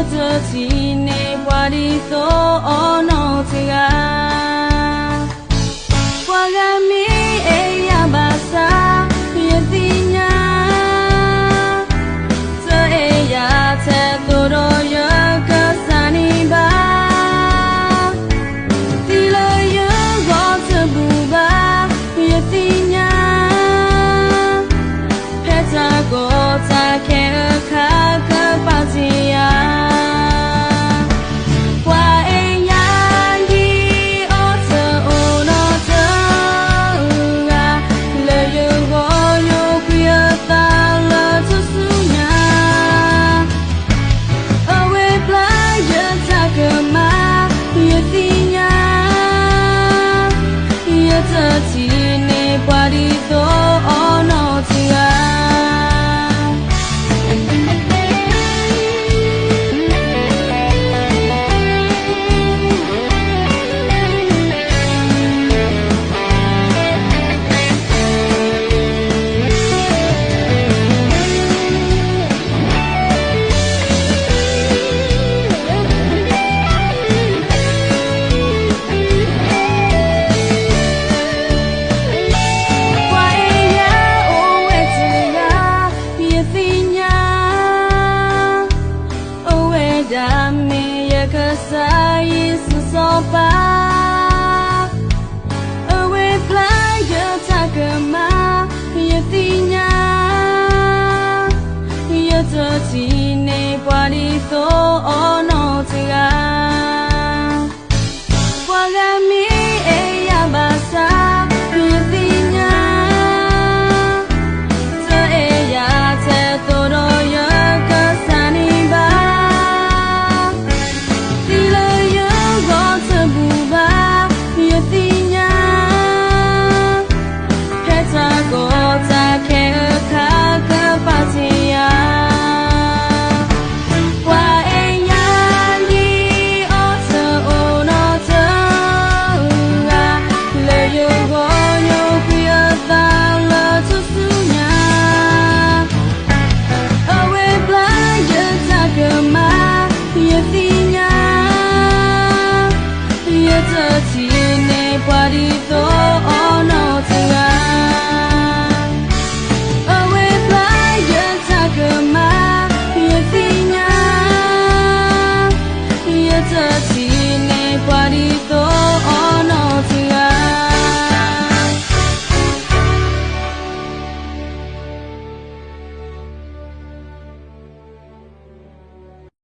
ယတထံၣ်န့ၢ်ပှၤဒ်သိးအီၤနီတဂၤ. ပှၤဂၤမ့ၢ်အဲၣ်ယၤဘၣ်ဆၣ် ယသ့ၣ်ညါ, တအဲၣ်ယၤထဲသိးဒီးယကစၢ်န့ၣ်ဘၣ်. သံလၢယဂီၢ်တဘူးဘၣ် ယသ့ၣ်ညါ, ဖဲတၢ်ကီတၢ်ခဲအခါကပာ်တ့ၢ်ယၤ. ပှၤအဲၣ်ယၤဒ်အီၤတအိၣ်နီတဂၤ, လၢယဂီၢ်ယိာ်ကွံာ်အသးလၢထူၣ်စုညါ, အဝဲပျၢ်ယတၢ်ကမၣ် ယသ့ၣ်ညါ, ယတထံၣ်န့ၢ်ပှၤဒ်သိးအီၤနီတဂၤ. ပှၤအဲၣ်ယၤအိၣ်ဝဲတဂၤ ယသ့ၣ်ညါ, အိၣ်ဝဲဒၣ်မ့ၢ်ယကစၢ်ယ့ၣ်ၡူးစီၤပၤ, အဝဲပျၢ်ယတၢ်ကမၣ် ယသ့ၣ်ညါ, ယတထံၣ်န့ၢ်ပှၤဒ်သိးအီၤနီတဂၤ.